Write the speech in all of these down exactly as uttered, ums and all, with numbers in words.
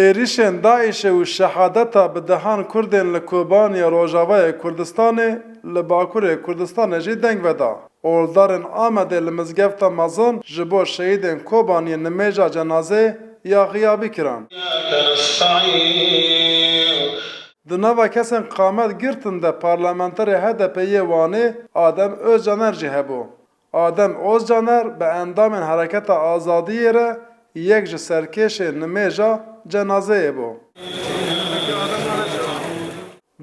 Êrîşên DAIŞê û şehadeta bi dehan Kurdên li Kobaniyê Rojavayê Kurdistanê li Bakurê Kurdistanê jî deng veda. Oldarên Amedê li mizgefta mezin ji bo şehîdên Kobaniyê nimêja cenazeyê ya xiyabî kirin. Di nava kesên qamet girtin de parlamenterê H D P yê Wanê Adem Özcaner jî hebû. Adem Özcaner bi endamên Hereketa Azadiyê re yek ji serkêşên nimêja cenazeyê bû.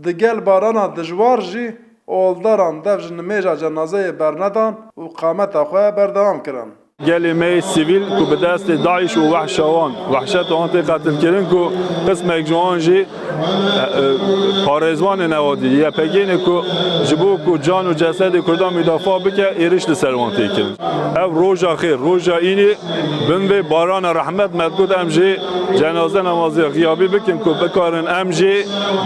Digel barana dijwar jî oldaran dev ji nimêja cenazeyê bernedan û qameta xwe berdewam kirin. Gelê me yê sivîl ku bi destê DAIŞ û wehşa wan, wehşeta wan tê qetilkirin ku qismek ji wan jî, e, e, parêzvanên Ewadiya, Y P G ne ku ji bo ku can û cesedê Kurdan mîdafa bike, êriş li ser wan tê kirin. Ev roja xêr, roja înê bin vê barana rehmet me digot em jê cenaze namazê xiyabî bikin ku bikarin em jê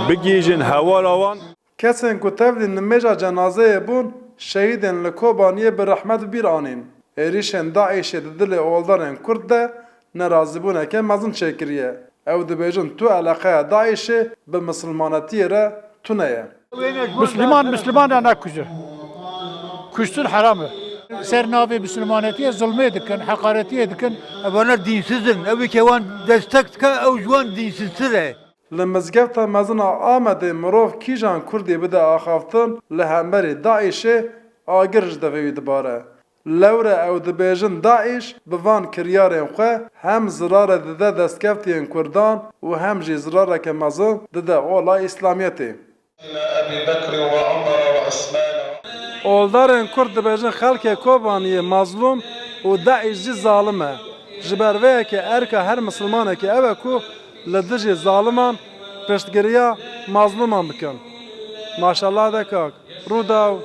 bigihîjin hewara wan. Kesên ku tevlî nimêja cenazeyê bûn, şehîdên li Kobaniyê bi rehmet bi bîr anîn. Êrîşên DAIŞê di dilê oldarên Kurd de nerazîbûneke mezin çêkiriye. Ew dibêjin tu eleqeya DAIŞê bi misilmanetiyê re tune ye. Misliman, mislimana nakuje. Kuştin heram e. Ser navê mislimanetiyê zulmê dikin, heqaretiyê dikin. Evana dînsiz in. Ew ê ke wan destek dike, ew ji wan dînsiztir e. Li mizgefta mezin a Amedê mirov kîjan Kurdî bide axaftin li hemberî DAIŞê agir ji devê wî dibare. Lewre ew dibêjin DAIŞ bi van kiryarên xwe hem zirare dide destkeftiyên Kurdan û hem jî zirareke mezin dide ola Îslamiyetê. Oldarên Kurd dibêjin xelkê Kobaniyê mazlûm û DAIŞ jî zalim e. Ji ber vê yekê erka her misilmanekî ew e ku li dijî zaliman piştgiriya mazlûman bikin. Maşallah de kak. Rûdaw.